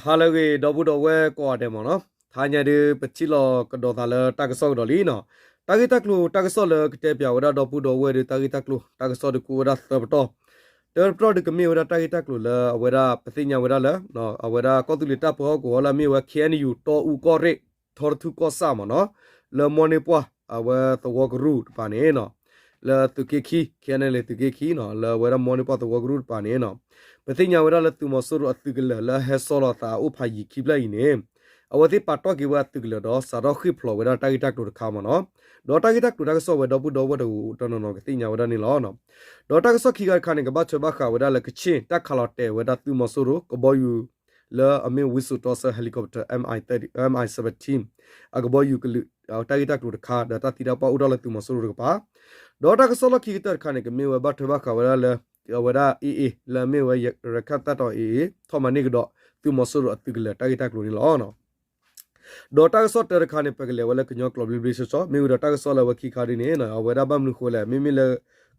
ဟါလၢအဂ့ၤ ဒီပုၢ်ဒီဝဲၢ်ကိးဂၤဒဲးမ့ၢ်နီၤ, တဟါညါဒုး ပထံၣ်လိာ်ကဒီးသးလၢတၢ်ကစီၣ်ကဒီးလံနီၤ. တၢ်ဂ့ၢ်တၢ်ကျိၤတၢ်ကစီၣ်လၢကတဲပၠးဝဲဒၣ်ဒီပုၢ်ဒီဝဲၢ်ဒီး တၢ်ဂ့ၢ်တၢ်ကျိၤတၢ်ကစီၣ်ဒုးကအိၣ်ဝဲဒၣ်သၢပတီၢ်, တၢတပတီၢ်ဒုးကမ့ၢ်ဝဲဒၣ်တၢ်ဂ့ၢ်တၢ်ကျိၤလၢအဝဲဒၣ်ပသ့ၣ်ညါဝဲဒၣ်လၢ အဝဲဒၣ်ကီၢ်သူလ့ၤတၢ်ပၢဟီၣ်ကဝီၤလၢအမ့ၢ်ဝဲ KNU တီအူကီၢ်ရ့ၣ် ထီတထူၣ်ကီၢ်ဆၣ်မ့ၢ်နီၤ, လၢမီၢ်န့ၢ်ပှၢ် အဝဲသဝီကရူၢ်တပၤန့ၣ်နီၤ, လၢသုးက့ခံ KNLA သုးက့ခံနီၤ, လၢအဝဲဒၣ်မီၢ်န့ၢ်ပှၢ်သဝီကရူၢ်တပၤန့ၣ်နီၤ, ပသ့ၣ်ညါဝဲဒၣ်လၢသုးမီၤစိရိၤအသုးကလၢၤလၢအဟဲဆီလီၤသးအိၣ်ဖးယံာ်ခံဖျၢၣ်အံၤန့ၣ်, အဝဲသ့ၣ်ပာ်တ့ၢ်က့ၤဝဲအသုးကလၢၤဒီး စးထီၣ်ဃ့ၢ်ဖျိးဝဲဒၣ်တၢ်ဂ့ၢ်တၢ်ကျိၤတခါမ့ၢ်နီၤ, ဒီးတၢ်ဂ့ၢ်တၢ်ကျိၤတၢ်ကစီၣ်ဝဲဒီပုၢ်ဒီဝဲၢ်တနီၤနီၤကသ့ၣ်ညါဝဲဒၣ်န့ၣ်လီၤ. ဒီးတၢ်ကစီၣ်ခံခါတခါန့ၣ် ကဘၣ်ထွဲဘၣ်ဃးဝဲဒၣ်လၢကခ့ၣ် တၢ်ခးလီၤတဲာ်ဝဲဒၣ်သုးမီၤစိရိၤကဘီယူၤ လၢအမ့ၢ်ဝံစိာ်တီဆၢ helicopter MI seventeen အကဘီယူၤကလုာ် တၢ်ဂ့ၢ်တၢ်ကျိၤတခါ ဒီးတၢ်သံတၢ်ပှၢ်အိၣ်ထီၣ်လၢသုးမီၤစိရိၤတကပၤ, ဒီးတၢ်ကစီၣ်လီၢ်ခံကတၢၢ်တခါန့ၣ် ကမ့ၢ်ဝဲဘၣ်ထွဲဘၣ်ဃးဝဲဒၣ်လၢ အဝဲဒၣ် AA လၢအမ့ၢ်ဝဲရခၢၣ်သၣ်တီၤ AA ထီၣ်မၤန့ၢ်ကဒီး သုးမီၤစိရိၤအသုးကလၢၤတၢ်ဂ့ၢ်တၢ်ကျိၤန့ၣ်လီၤ. ဒီးတၢ်ကစီၣ်တၢတခါန့ၣ် ပကလဲၤဝဲလၢကညီကျိာ်ဘျ့ဘျ့ဆှီဆှီ မ့ၢ်ဝံၤဒီးတၢ်ကစီၣ်လၢအဝဲခံခါဒ်န့ၣ် အဝဲဒၣ်ဘၣ်မနုၤဃိလဲၣ် မ့မ့ၢ်လၢ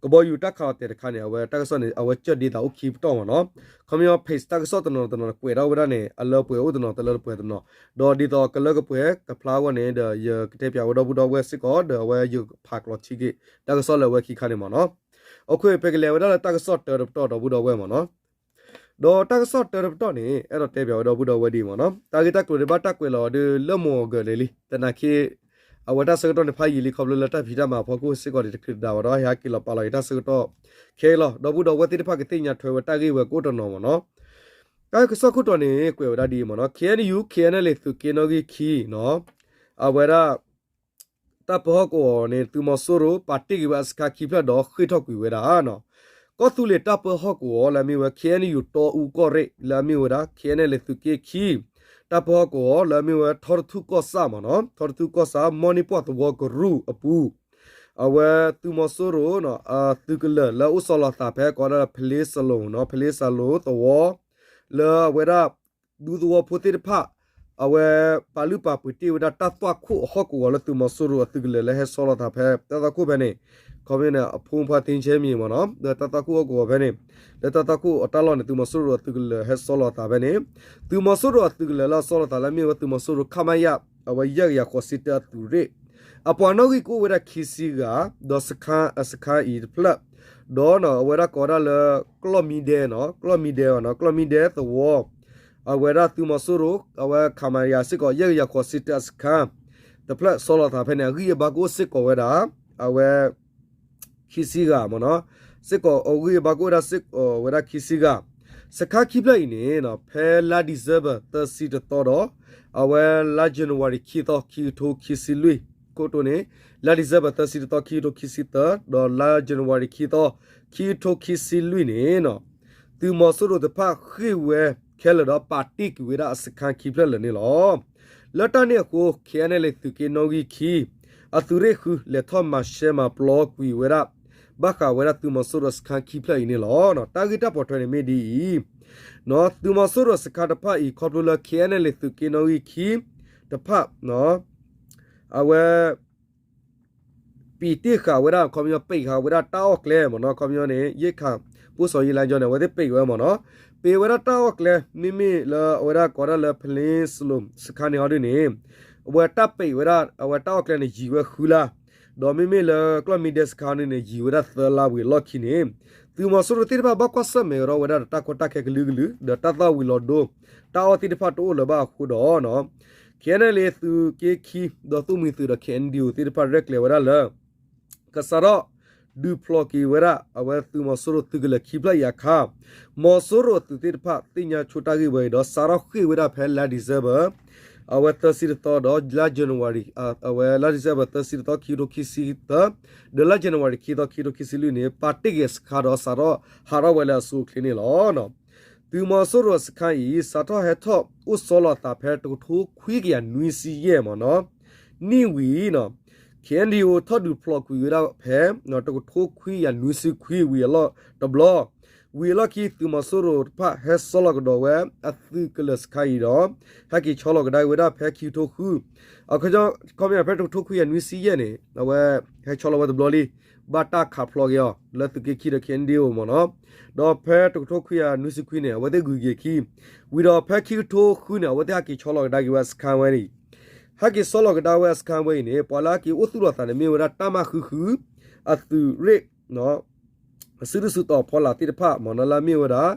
ကဘီယူၤတၢ်ခးလီၤတဲာ်တခါန့ၣ် အဝဲတၢ်ကစီၣ်န့ၣ် အဝဲကၢၢ်ဒ့သးအိၣ်ခံပတီၢ်မ့ၢ်နီၤ, ခီပညီ page တၢ်ကစီၣ်တနီၤတနီၤကွဲးထီၣ်ဝဲဒၣ်န့ၣ် အလၢပှဲၤအိၣ်တနီၤ တလၢတပှဲၤတနီၤ, ဒီးဒ်သိးကလၢကပှဲၤကဖျါအဂီၢ်န့ၣ် ဒီးယကတဲပၠးဝဲဒီပုၢ်ဒီဝဲၢ်စ့ၢ်ကီး ဒီးအဝဲယဖးကျိးထံက့ၤ တၢ်ကစီၣ်လၢအဝဲခံခါန့ၣ်မ့ၢ်နီၤ, အဃိပကလဲၤဝဲဒၣ်လၢတၢ်ကစီၣ်တၢတပတီၢ်ဒီပုၢ်ဒီဝဲၢ်မ့ၢ်နီၤ ဒီးတၢ်ကစီၣ်တၢတပတီၢ်န့ၣ် အဲၣ်ဒိးတဲပၠးဝဲဒီပုၢ်ဒီဝဲၢ်ဒ်အံၤမ့ၢ်နီၤ, တၢ်ဂ့ၢ်တၢ်ကျိၤဒ်ဘၣ်တၢ်ကွဲးလီၤအီၤဒ်လၢမိၢ်အဂၤဒဲးလံ, သနာ်က့ အဝဲတၢ်ဆၢကတီၢ်န့ၣ်ဖးယံာ်လံ ခီဖျိလၢတၢ်ဖံးတၢ်မၤအဖီခိၣ်စ့ၢ်ကီးန့ၣ် တချုးတဒါဘၣ်ဒီးဟဲက့ၤလီၤပာ်လီၤက့ၤတၢ်ဆၢကတီၢ်ခဲအံၤလီၤ. ဒီပုၢ်ဒီဝဲၢ်သ့ၣ်တဖၣ်ကသ့ၣ်ညါထွဲဝဲတၢ်ဂ့ၢ်ဝဲကအိၣ်တနီၤမ့ၢ်နီၤ, တၢ်ကစီၣ်ခိၣ်တီန့ၣ် ကွဲးဝဲဒၣ်ဒ်အံၤမ့ၢ်နီၤ, KNU KNLA သုးက့နီၣ်ဂံၢ်ခံနီၤ, အဝဲဒၣ် တၢ်ပၢဟီၣ်ကဝီၤန့ၣ် သုးမီၤစိရိၤပာ်တ့ၢ်က့ၤဝဲအစခါခံဖျၢၣ်ဒီးဃ့ၢ်ထီၣ်ကွံာ်ဝဲဒၣ်နီၤ, ကီၢ်သူလ့ၤတၢ်ပၢဟီၣ်ကဝီၤလၢအမ့ၢ်ဝဲ KNU တီအူကီၢ်ရ့ၣ် လၢအမ့ၢ်ဝဲဒၣ် KNLA သုးက့ခံ တၢ်ပၢဟီၣ်ကဝီၤလၢအမ့ၢ်ဝဲထီတထူၣ်ကီၢ်ဆၣ်မ့ၢ်နီၤ, ထီတထူၣ်ကီၢ်ဆၣ် မီၢ်န့ၢ်ပှၢ်သဝီကရူၢ်အပူၤ, အဝဲသုးမီၤစိရိၤ သုးကလၢၤလၢအအိၣ်ဆီလီၤသးဖဲကိးဒၣ်လၢ ဖလ့စလိၤနီၤ, ဖလ့စလိၤသဝီ လၢအဝဲဒၣ် ဒူသဝီဖိသ့ၣ်တဖၣ် အဝဲပာ်လုၢ်ပာ်ပှ့ၤတ့ၢ်ဝဲဒၣ်တၢ်သွၣ်ခိၣ်အဟီၣ်ကဝီၤလၢသုးမီၤစိရိၤအသုးကလၢၤလၢဟဲဆီလီၤသးဖဲတၢ်သွၣ်ခိၣ်ဖဲန့ၣ်, ခီမ့ၢ်န့ၣ် အဖိမုၣ်ဖါသ့ဆဲမံၤမ့ၢ်နီၤ, လၢတၢ်သွၣ်ခိၣ်ဟီၣ်ကဝီၤဖဲန့ၣ်, လၢတၢ်သွၣ်ခိၣ်အတၢ်လီၢ်န့ၣ် သုးမီၤစိရိၤအသုးကလၢၤဟဲဆီလီၤသးဖဲန့ၣ်, သုးမီၤစိရိၤအသုးကလၢၤလၢအဆီလီၤသးလၢအမ့ၢ်ဝဲသုးမီၤစိရိၤ ခမရ အဝဲယဲၢ်ကယၤဃိးဆံတၢအသုးရ့ၣ်, အပှၤနီၣ်ဂံၢ်ကအိၣ်ဝဲဒၣ်ခံဆံဂၤ, ဒီးစခါ အစခါအံၤတဖျၢၣ်, ဒီးအဝဲဒၣ်ကိးဒၣ်လၢ ကျီၢ်မံဒဲနီၤ, ကျီၢ်မံဒဲနီၤ, ကျီၢ်မံဒဲသဝီ အဝဲဒၣ်သုးမီၤစိရိၤ အဝဲ ခမရ စ့ၢ်ကီး ယဲၢ်ကယၤဃိးဆံတၢအစခါ တဖျၢၣ်ဆီလီၤသးဖဲန့ၣ် အဂံၢ်အဘါကအိၣ်စ့ၢ်ကီးဝဲဒၣ် အဝဲ ခံဆံဂၤမ့ၢ်နီၤ, စ့ၢ်ကီးအဂံၢ်အဘါကအိၣ်ဝဲဒၣ်စ့ၢ်ကီးဝဲဒၣ်ခံဆံဂၤ, စခါခံဖျၢၣ်အံၤန့ၣ် ဖဲလါ December သၢဆံတသီဒီး အဝဲလါ January ခံသီ ခံကထိခံဆံလွံၢ် ခိၣ်တိန့ၣ် လါ December သၢဆံတသီ ခံကထိခံဆံသၢ ဒီးလါ January ခံသီ ခံကထိခံဆံလွံၢ်န့ၣ် သုးမီၤစိရိၤတဖၣ်ဃ့ၢ်ဝဲခဲလၢာ်ဒီးပာ်တ့ၢ်ကွံာ်ဝဲဒၣ်အစခါခံဖျၢၣ်လၢာ်န့ၣ်လီၤ. လၢတၢ်န့ၣ်အဃိ KNLA သုးက့နီၣ်ဂံၢ်ခံ အသုးရ့ၣ်ဃု လဲၤထီၣ်မၤရှဲမၤပျီကွံာ်ဝဲဒၣ် ဘၣ်ဃးဝဲဒၣ်သုးမီၤစိရိၤစခါခံဖျၢၣ်အံၤန့ၣ်လီၤ. တၢ်ဂ့ၢ်တၢ်ပိာ်ထွဲန့ၣ်မ့ၢ်ဒ်အံၤ, သုးမီၤစိရိၤစခါတဖၣ်အံၤ ခီဖျိလၢ KNLA သုးက့နီၣ်ဂံၢ်ခံတဖၣ် အဝဲ ပံးတ့ၢ်ဃာ်ဝဲဒၣ် ခီပညီ ပံးဃာ်ဝဲဒၣ်တၢ်အီၣ်ကျဲမ့ၢ်နီၤ, ခီပညီန့ၣ် ရိက္ခာပို့ဆောင်ရေးလမ်းကြောင်းန့ၣ် အဝဲသ့ၣ်ပံးဝဲမ့ၢ်နီၤ, ပံးဝဲဒၣ်တၢ်အီၣ်ကျဲ မ့မ့ၢ်လၢအဝဲဒၣ်ကိးဒၣ်လၢ Peninsula စခါန့ၣ်အီၤဒ်န့ၣ် အဝဲတၢ်ပံးဝဲဒၣ် အဝဲတၢ်အီၣ်ကျဲန့ၣ် ယံာ်ဝဲဃုလါ, ဒီးမ့မ့ၢ်လၢကျီၢ်မံဒဲစခါန့ၣ်န့ၣ် ယံာ်ဝဲဒၣ်သၢလါဝံၤအလီၢ်ခံန့ၣ် သုးမီၤစိရိၤသ့ၣ်တဖၣ်ဘၣ်ကွၢ်ဆၢၣ်မဲာ်ကဒီးဝဲဒၣ်ဒီးတၢ်ကီတၢ်ခဲကလုာ်ကလုာ် ဒီးတၢ်သၣ်ဝံၤလီၤဒိ တၢ်အီၣ်သ့ၣ်တဖၣ်တအိၣ်လၢၤဘၣ်အဃိဒီး KNLA သုးက့ခံ ဒီးသုးမုၢ်သုးဒီး KNDO သ့ၣ်တဖၣ်ရဲၣ်ကျဲၤဝဲဒၣ်လၢ ကစးထီၣ်ဒုးဖျိးက့ၤဝဲဒၣ် အဝဲသုးမီၤစိရိၤသုးကလၢၤခံဖျၢၣ်အံၤအခါ မီၤစိရိၤအသုးသ့ၣ်တဖၣ်သ့ၣ်ညါဆိတၢ်ဂ့ၢ်ဝဲအံၤဒီး စးထီၣ်ဃ့ၢ်ဝဲဒၣ်ဖဲလါ December အဝဲသၢဆံတသီဒီးလါ January အဝဲလါ December သၢဆံတသီ ခံကထိခံဆံသၢ ဒီးလါ January ခံသီ ခံကထိခံဆံလွံၢ်န့ၣ် ပာ်တ့ၢ်က့ၤစခါဒီးစးထီၣ်ဟးထီၣ်ဝဲလၢအဆိအချ့န့ၣ်လီၤ. သုးမီၤစိရိၤအစခါအံၤ စးထီၣ်ဟဲထီၣ်အိၣ်ဆီလီၤအသးဖဲတကထိခွံကယၤနွံဆံယဲၢ်မ့ၢ်နီၤ, နံၣ်ဝံၤနီၤ KNDO ထီၣ်ဒုးဖျိးကွံာ်ဝဲဒၣ်ဖဲ တကထိခွံကယၤနွံဆံခွံဝံၤအလီၢ်တဘျီ, ဝံၤအလီၢ်ခံ သုးမီၤစိရိၤတဖၣ်ဟဲဆီလီၤကဒီးဝဲအသုးကလၢၤစခါအံၤဒီး ဟဲက့ၤဆီလီၤကဒါက့ၤဝဲဒၣ်ဖဲခံကထိဃု အခီပညီ ဖဲတကထိခွံကယၤနွံဆံယဲၢ်န့ၣ် အဝဲဟဲဆီလီၤဝဲတဘျီလံ, ဘၣ်တၢ်ခးဖျိက့ၤအီၤ လၢသုးက့ခံဒီး ခဲအံၤဒ်အိၣ်မ့ၢ်နီၤ, ဒီးဖဲတကထိခွံကယၤနွံဆံခွံန့ၣ် အဝဲသ့ၣ်ဂုၤက့ၤခံ, ဝံၤဒီးဖဲခံကထိဃုန့ၣ် အဝဲသ့ၣ်ဟဲက့ၤဆီလီၤကဒါက့ၤဝဲအစခန်းဝဲအံၤန့ၣ်, ဟဲက့ၤဆီလီၤကဒါဝဲအစခန်းဝဲအံၤန့ၣ် ပှၤလၢအက့ၤအိၣ်သူၣ်လီၤသးန့ၣ် မ့ၢ်ဝဲဒၣ်တၢ်မၤဃုဃု အသုးရ့ၣ် စုဒုၣ်စုတီၤဖီလာ်သ့ၣ်တဖၣ်မ့ၢ်နီၤ လၢအမ့ၢ်ဝဲဒၣ်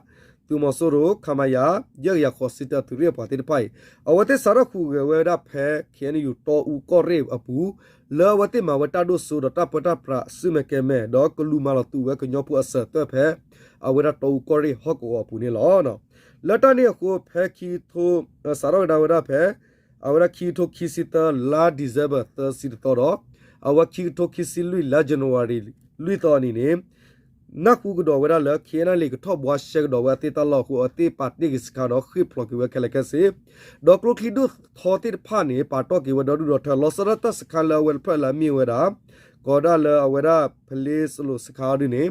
သုးမီၤစိရိၤ ခမရ ယဲၢ်ကယၤဃိးဆံတၢ အသုးရ့ၣ်အပှၤသ့ၣ်တဖၣ်အံၤ, အဝဲသ့ၣ်စးထီၣ်ဟူးဂဲၤဝဲဒၣ်ဖဲ ခ့ၣ်အဲၣ်ယူၣ် တီအူကီၢ်ရ့ၣ်အပူၤ, လၢအဝဲသ့ၣ်မၤဝဲတၢ်ဒိၣ်စိဒီးတၢ်ပၢတၢ်ပြးစုမဲာ်ကဲမဲာ် ဒီးကလူၤမၤလီၤတူာ်ဝဲကညီဖိအစၢၤအသွဲၣ်ဖဲ အဝဲဒၣ်တီအူကီၢ်ရ့ၣ်ဟီၣ်ကဝီၤအပူၤန့ၣ်လီၤ. လၢတၢ်န့ၣ်အဃိ ဖဲခံကထိ စးထီၣ်ကဒါဝဲဒၣ်ဖဲ အဝဲဒၣ်ခံကထိခံဆံသၢ လါ December သၢဆံတသီဒီး အဝဲခံကထိခံဆံလွံၢ် လါ January လွံၢ်သီအနံၤန့ၣ် နၢ်ဟူကဒီးဝဲဒၣ်လၢ ခ့ၣ်အဲၣ်ယူၣ် ကထီၣ်ဘှါရှဲကဒီးဝဲအသ့ၣ်တၢ်လီၢ်အဃိ အသ့ၣ်ပာ်တ့ၢ်က့ၤစခန်းဒီး ဃ့ၢ်ဖျိးက့ၤဝဲခဲလၢာ်ခဲဆ့, ဒီးကျိချံဒိၣ်ထီသ့ၣ်တဖၣ်န့ၣ် ပာ်တီၢ်က့ၤဝဲဒီဒူၣ်ဒီထၢ လီၤဆီဒၣ်တၢ်စခန်းလၢအဝဲတဖျၢၣ်လၢအမ့ၢ်ဝဲဒၣ် ကီးဒၣ်လၢအဝဲဒၣ် ဖလ့စလိၤစခန်းအီၤဒ်န့ၣ်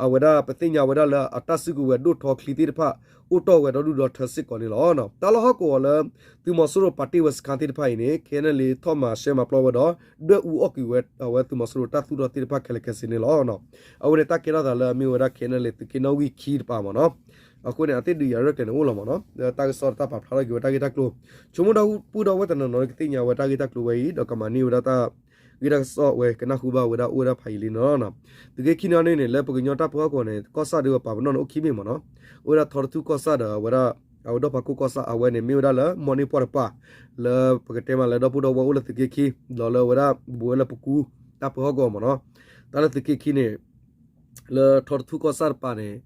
အဝဲဒၣ်ပသ့ၣ်ညါဝဲဒၣ်လၢအတၢ်စုကဝဲၤဒိၣ်ထီချံသ့ၣ်တဖၣ် အိၣ်တီၢ်ဝဲဒီဒူၣ်ဒီထၢစ့ၢ်ကီးန့ၣ်လီၤ. တၢ်လီၢ်ဟီၣ်ကဝီၤလၢ သုးမီၤစိရိၤပာ်တ့ၢ်ဝဲစခန်းသ့ၣ်တဖၣ်အံၤန့ၣ် ခ့ၣ်အဲၣ်ယူၣ် ထီၣ်မၤရှဲမၤပျီဝဲဒီး ဒွဲၣ်အူအီၣ်ကွံာ်ဝဲ အဝဲသုးမီၤစိရိၤတၢ်သူၣ်ထီၣ်သ့ၣ်တဖၣ်ခဲလၢာ်ခဲဆ့န့ၣ်လီၤ. အဝဲန့ၣ်တၢ်ကဲထီၣ်သးလၢအမ့ၢ်ဝဲဒၣ် ခ့ၣ်အဲၣ်ယူၣ် သုးက့နီၣ်ဂံၢ်ခံတပၤမ့ၢ်နီၤ, အဃိန့ၣ် အသ့ၣ်ဒုးယၤရဲၣ်ကျဲၤန့ၣ်အိၣ်လီၤမ့ၢ်နီၤ, ဒီးတၢ်ကစီၣ်တၢ်ပာ်ဖျါထီၣ်က့ၤဝဲတၢ်ဂ့ၢ်တၢ်ကျိၤ, ဆိကမိၣ်ဒီပုၢ်ဒီဝဲၢ်တနီၤနီၤကသ့ၣ်ညါဝဲတၢ်ဂ့ၢ်တၢ်ကျိၤဝဲအံၤ ဒီးကမၤန့ၢ်ဝဲဒၣ်တၢ် ဂ့ၢ်တၢ်ကစီၣ်ဝဲကနၢ်ဟူဘၣ်ဝဲဒၣ်အိၣ်ဝဲဒၣ်ဖးယံာ်လံန့ၣ်လီၤ. သုးက့ခံန့ၣ်န့ၣ် လၢပကညီတၢ်ပၢဟီၣ်ကဝီၤန့ၣ် ကီၢ်ဆၣ်ဒုးပာ်ပနီၣ်န့ၣ်အိၣ်ခံဘ့ၣ်မ့ၢ်နီၤ, အိၣ်ဝဲဒၣ်ထီတထူၣ်ကီၢ်ဆၣ်ဒီးအဝဲဒၣ် အဝဲဒီၣ်ဖးခိၣ်ကီၢ်ဆၣ် အဝဲန့ၣ်မ့ၢ်ဝဲဒၣ်လၢ မီၣ်န့ၢ်ပှၢ်တပၤ လၢပကတဲမးလၢဒီပုၢ်ဒီဝဲၢ်အိၣ်လၢသုးက့ခံ ဒီးလၢအဝဲဒၣ်ဘူးဝဲလၢပကူ တၢ်ပၢဟီၣ်ကဝီၤမ့ၢ်နီၤ, တၢ်လၢသုးက့ခံန့ၣ် လၢထီတထူၣ်ကီၢ်ဆၣ်တပၤန့ၣ်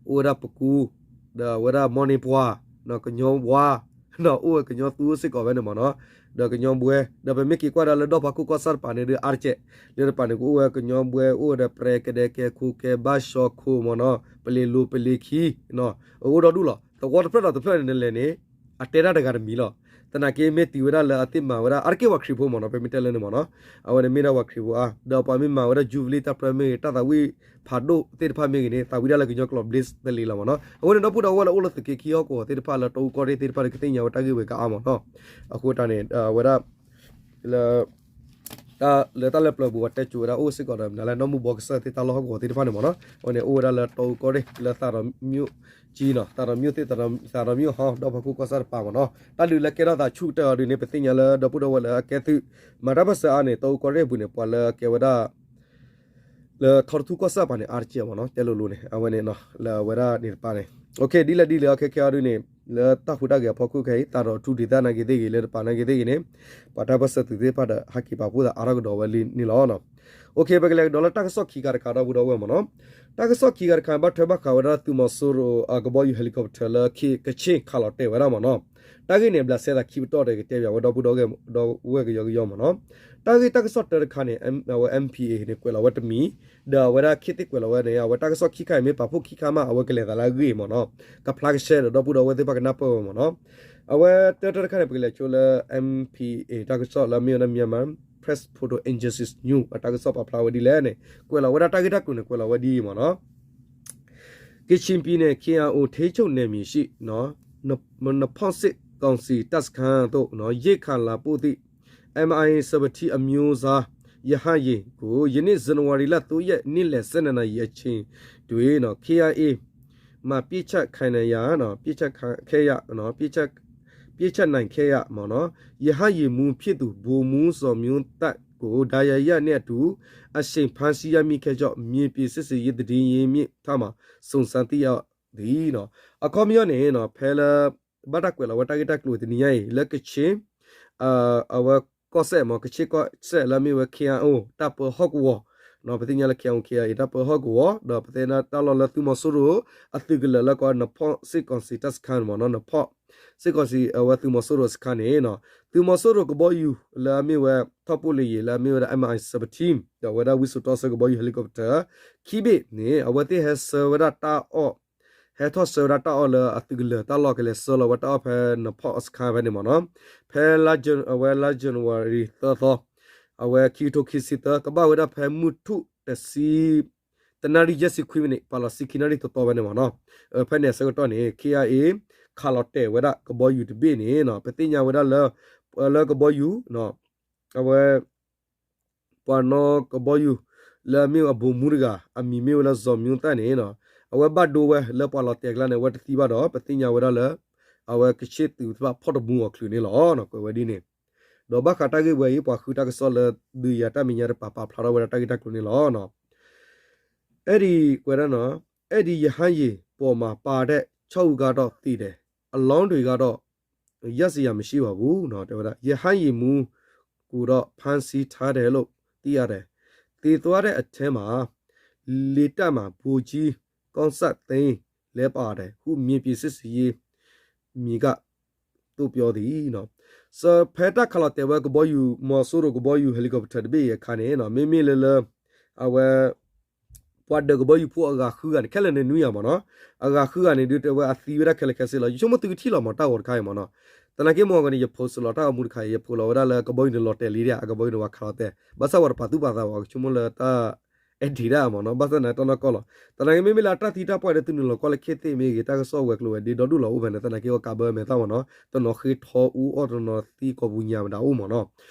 အိၣ်ဝဲဒၣ်ပကူ ဒီးအဝဲဒၣ်မီၣ်န့ၢ်ပှၢ် ကညီဝါ ဒီးအိၣ်ဝဲကညီသူစ့ၢ်ကီးဖဲန့ၣ်မ့ၢ်နီၤ, ဒီးကညီဘှဲ ဒီးပမ့ၢ်က့ၤကွၢ်ဒၣ်လၢဒီၣ်ဖးခိၣ်ကီၢ်ဆၣ်တပၤန့ၣ်ဒီးအါတကဲး လၢတပၤန့ၣ် ကအိၣ်ဝဲကညီဘှဲ အိၣ်ဝဲဒီးပြဲကဒဲကဲခိကဲဘၣ်ၡီခိမ့ၢ်နီၤ ပလ့ၤလိၤပလ့ၤခံ အအိၣ်ဒီဒူၣ်လီၤ. သဝီတဖျၢၣ်ဒီးတဖျၢၣ်န့ၣ်လဲၣ်န့ၣ် အတဲတၢ်တဂၤတမံၤလီၤ. သနာ်က့မ့ၢ်တုၤဝဲဒၣ်လၢအသ့ၣ်မၤဝဲဒၣ် အါတက့ၢ်ပှၤခရံာ်ဖိမ့ၢ်နီၤ ပမ့ၢ်တဲလၢန့ၣ်မ့ၢ်နီၤ, အဝဲန့ၣ်မ့ၢ်ဒၣ်ပှၤခရံာ်ဖိအါ ဒီးပှၤမ့ၢ်မၤဝဲဒၣ် Jubilee တၢ်ပြၢမ့ၢ်ဂ့ၤ တၢ်သးဝံၣ်ဖးဒိၣ်သ့ၣ်တဖၣ်မ့ၢ်ဂ့ၤန့ၣ် သးဝံၣ်ဒၣ်လၢကညီကျိာ်ဘျ့သလ့ၤလီၤမ့ၢ်နီၤ. အဃိန့ၣ်ဒီပုၢ်ဒီဝဲၢ်လၢအိၣ်လၢသုးက့ခံဟီၣ်ကဝီၤသ့ၣ်တဖၣ်လၢတီအူကီၢ်ရ့ၣ်သ့ၣ်တဖၣ်န့ၣ် ကသ့ၣ်ညါဝဲတၢ်ဂ့ၢ်ဝဲကအါမ့ၢ်နီၤ. အဃိတၢ်န့ၣ် အဝဲဒၣ် လၢ တၢ်လၢတၢ်လၢပျၢၤပူၤ ပှၤတဲစိၤဝဲဒၣ်အိၣ်စ့ၢ်ကီးဒီး မနုၤလဲၣ် နီၢ်မုၢ်ဘီကစၢၢ်သ့ၣ်တၢ်လီၢ်ဟီၣ်ကဝီၤသ့ၣ်တဖၣ်န့ၣ်မ့ၢ်နီၤ, အဝဲန့ၣ်အိၣ်ဝဲဒၣ်လၢတီအူကီၢ်ရ့ၣ် လၢသးဒီးမၠိၣ်ကၠံနီၤ, သးဒီးမၠိၣ်သ့ၣ် သးဒီးမၠိၣ်ဟီ ဒီၣ်ဖးခိၣ်ကီၢ်ဆၣ်တပၤမ့ၢ်နီၤ. တၢ်ဒုးလၢကဲထီၣ်သးဆူၣ်ကတၢၢ်အီၤဒုးန့ၣ် ပသ့ၣ်ညါလၢဒီပုၢ်ဒီဝဲၢ်လၢအကဲသုး မၤတၢ်ပၢၢ်ဆၢအါန့ၣ် တီအူကီၢ်ရ့ၣ်အပူၤန့ၣ် ပှၤလၢအကဲဝဲဒၣ် လၢထီတထူၣ်ကီၢ်ဆၣ်တပၤန့ၣ် အါတက့ၢ်မ့ၢ်နီၤ, တဲလိၤလိၤန့ၣ် အဝဲန့ၣ် လၢအဝဲဒၣ်န့ၣ်တပၤန့ၣ် ဒ်လဲၣ်ဒ်လဲၣ်အခဲခဲအံၤဒုးန့ၣ် လၢတၢ်ဟူးတၢ်ဂဲၤအဖီခိၣ်ခဲအံၤ သးဒီးထူဒံးသၣ်နာ်က့ၤသ့ၣ်ဂ့ၤ လၢတပၤနာ်က့ၤသ့ၣ်ဂ့ၤန့ၣ် ပှၤတၢ်ပၢၢ်ဆၢသုးသ့ၣ်တဖၣ်ဒီး ဟဲက့ၤပာ်ဖှိၣ်သးအါထီၣ်ကဒီးဝဲလံန့ၣ်လီၤ. ပကလဲၤကဒီးလၢတၢ်ကစီၣ်ခံခါတခါဒီပုၢ်ဒီဝဲၢ်မ့ၢ်နီၤ, တၢ်ကစီၣ်ခံခါတခါ ဘၣ်ထွဲဘၣ်ဃးဝဲဒၣ်သုးမီၤစိရိၤအကဘီယူၤ helicopter လၢ ကခ့ၣ်ခးလီၤတဲာ်ဝဲဒၣ်မ့ၢ်နီၤ, တၢ်ဂ့ၢ်န့ၣ် ဘျးစဲသးခံပတီၢ်ဒီးကတဲဘၣ်ဝဲဒီပုၢ်ဒီဝဲၢ်ကယီကယီမ့ၢ်နီၤ. တၢ်ဂ့ၢ်တၢ်ကစီၣ်တၢတခါန့ၣ် အဝဲ M P A န့ၣ် ကွဲးလီၤဝဲတမံၤ, ဒီးအဝဲဒၣ်ခ့ၣ်သ့ၣ်ကွဲးလီၤဝဲန့ၣ် အဝဲတၢ်ကစီၣ်ခံခါအံၤမ့ၢ်ပာ်ဖှိၣ်ခံခါမး အဝဲကလဲၤသးလၢအဂ့ၢ်မ့ၢ်နီၤ, ကဖျါကဆှဲဒီးဒီပုၢ်ဒီဝဲၢ်သ့ၣ်တဖၣ်ကနၢ်ပၢၢ်ဝဲမ့ၢ်နီၤ. အဝဲတၢတၢတခါန့ၣ် ပကလဲၤဆိလၢ M P A တၢ်ကစီၣ်လၢအမ့ၢ်ဝဲဒၣ် Myanmar Press Photo Agency News အတၢ်ကစီၣ်ပာ်ဖျါဝဲဒ်လဲၣ်န့ၣ် ကွဲးလီၤဝဲဒၣ်တၢ်ဂ့ၢ်တၢ်ကျိၤန့ၣ် ကွဲးလီၤဝဲဒ်အံၤမ့ၢ်နီၤ. ကချင်ပြည်နယ် K I O ထိန်းချုပ်နယ်မြေရှိ နဖော့စစ်ကောင်စီတပ်စခန်းသို့ ရိက္ခာလာပို့သည့် M I seventeen အမျိုးအစား ရဟတ်ယာဉ်ကို ယနေ့ ဇန်နဝါရီလ သုံးရက် နေ့လယ် ဆယ့်နှစ်နာရီအချိန်တွင် K I A မှ ပစ်ချခံရ ပစ်ချခံရ ပစ်ချနိုင်ခဲ့ရ ရဟတ်ယာဉ်မှူးဖြစ်သူ ဗိုလ်မှူးဇော်မျိုးသန့်ကို ဒဏ်ရာရနဲ့အတူ အရှင်ဖမ်းဆီးရမိခဲ့ကြောင်း မြေပြင်စစ်ဆင်ရေးသတင်းရင်းမြစ်ထံမှ စုံစမ်းသိရသည်. အခီပညီန့ၣ် ဖဲလၢ ဘၣ်တၢ်ကွဲးလီၤဝဲတၢ်ဂ့ၢ်တၢ်ကျိၤတနံၤညါအံၤ လၢကခ့ၣ် အဝဲကီၢ်စဲၣ်မ့ၢ် ကခ့ၣ်ကီၢ်စဲၣ်လၢအမ့ၢ်ဝဲ K I O တၢ်ပၢဟီၣ်ကဝီၤ, ပသ့ၣ်ညါလၢ K I O K I A တၢ်ပၢဟီၣ်ကဝီၤ ဒီးပသ့ၣ်ညါတၢ်လီၢ်လၢသုးမီၤစိရိၤ အသုးကလၢၤလၢကီး နဖော့စစ်ကောင်စီတပ်စခန်း မ့ၢ်နီၤ နဖော့စစ်ကောင်စီ အဝဲသုးမီၤစိရိၤစခန်းန့ၣ် သုးမီၤစိရိၤကဘီယူၤလၢအမ့ၢ်ဝဲ ထောက်ပို့လေယာဉ် လၢအမ့ၢ်ဝဲဒၣ် M I seventeen ဒီးအဝဲဒၣ်ဝံစိာ်တီဆၢကဘီယူၤ helicopter ခံဘ့ၣ်န့ၣ် အဝဲသ့ၣ်ဟဲဆှၢဝဲဒၣ်တၢ်အီၣ် ဟဲထီၣ်ဆှၢဝဲဒၣ်တၢ်အီၣ်လၢအသုးကလၢၤတၢ်လီၢ် ကလဲၤဆှၢလီၤဝဲတၢ်အီၣ်ဖဲနဖော့စခန်းဖဲန့ၣ်မ့ၢ်နီၤ. ဖဲလါ အဝဲလါ January သၢသီ အဝဲခံကထိခံဆံသၢ ကဘၣ်ဝဲဒၣ်ဖဲမုၢ်ထူၣ်တဆံ တနၣ်ရံၣ်ယဲၢ်ဆံခွံမံးနံး ပာ်လီၤဆံခံနၣ်ရံၣ်သီသီဖဲန့ၣ်မ့ၢ်နီၤ. ဖဲန့ၣ်အဆၢကတီၢ်န့ၣ် K I A ခးလီၤတဲာ်ဝဲဒၣ်ကဘီယူၤတဘ့ၣ်န့ၣ် ပသ့ၣ်ညါဝဲဒၣ်လၢ လၢကဘီယူၤ အဝဲ ပှၤနီၣ်ကဘီယူၤ လၢအမ့ၢ်ဝဲအဗိုလ်မှူးတဂၤ အမံၤမ့ၢ်ဝဲလၢ ဇော်မျိုးသန့် န့ၣ် အဝဲဘၣ်ဒိဝဲလၢပှၤလီၤတဲာ်အကျါန့ၣ် အဝဲတသံဘၣ်ဒီး ပသ့ၣ်ညါဝဲဒၣ်လၢ အဝဲကခ့ၣ်သုးတဖၣ်ဖီၣ်တမူအီၤချုးန့ၣ်လီၤ. ကွဲးဝဲဒ်န့ၣ် ဒီးဘၣ်ဃးတၢ်ဂ့ၢ်ဝဲအံၤ ပှၤဃုတၢ်ကစီၣ်လၢဒုးယၤတၢ်မဲာ်ညါတပၤ ပာ်ဖျါထီၣ်ဝဲဒၣ်တၢ်ဂ့ၢ်တၢ်ကျိၤန့ၣ်လီၤ. အဲၣ်ဒိးကွဲးဒၣ်နီၤ, အဲ့ဒီရဟတ်ယာဉ်ပေါ်မှာပါတဲ့ ခြောက်ဦးကတော့သေတယ်, အလောင်းတွေကတော့ ရစရာမရှိပါဘူး တဲဝဲဒၣ် ရဟတ်ယာဉ်မှူးကိုတော့ ဖမ်းဆီးထားတယ်လို့ သိရတယ်, သေသွားတဲ့အထဲမှာ လေတပ်မှာ ဗိုလ်ကြီး ကောင်းစံသိန်း လည်းပါတယ်ဟု မြေပြင်စစ်ဆင်ရေးမြေက သို့ပြောသည် စဖဲတၢ်ခးလီၤတဲာ်ဝဲကဘီယူၤ မီၤစိရိၤကဘီယူၤ helicopter တဘ့ၣ်အံၤအခါန့ၣ် မ့မ့ၢ်လၢလၢ အဝဲ ပှၤဒၢးကဘီယူၤဖိအဂၤဃုဂၤန့ၣ် ခဲလၢာ်န့ၣ်နွံဂၤမ့ၢ်နီၤ, အဂၤဃုဂၤန့ၣ်ဒုးတဲဝဲအသံဝဲဒၣ်ခဲလၢာ်ခဲဆ့လီၤ. ယဆိကမိၣ်သုကထံၣ်လီၤမ့ၢ်တၢ်ဂီၤတခါအံၤမ့ၢ်နီၤ, သနာ်က့မ့ၢ်ဂီၤန့ၣ် ယဖိးစလီၤတၢ်ဂီၤမူတခါအံၤ ယဖိးလီၤဝဲဒၣ်လၢကဘီယူၤန့ၣ်လီၤတဲာ်လံဒၣ် အကဘီယူၤန့ၣ်ဝဲခးလီၤတဲာ် ဘၣ်ဆၣ်ပှၤတပာ်သူၣ်ပာ်သးဘၣ် ကဆိကမိၣ်လၢတၢ် edit ဒၣ်မ့ၢ်နီၤ, ဘၣ်ဆၣ်သနာ်က့တၢ်နီၢ်ကီၢ်လီၤ. သနာ်က့မ့မ့ၢ်လၢအတၢ်သံတၢ်ပှၢ်ဒီး သုနုာ်လီၤကွၢ်လၢခ့သ့ၣ်မ့ၢ်ဂ့ၤ တၢ်ကစီၣ်ဝဲၤကျိၤဝဲၤဒ့ဒီဒူၣ်လီၤအိၣ်ဖဲန့ၣ် သနာ်က့အီၤကးဘၢမဲာ်သၣ်မ့ၢ်နီၤ, တနီၤဃ့ထီအူအီၣ် တနီၤသံကိးပူၤညါမတၤအိၣ်မ့ၢ်န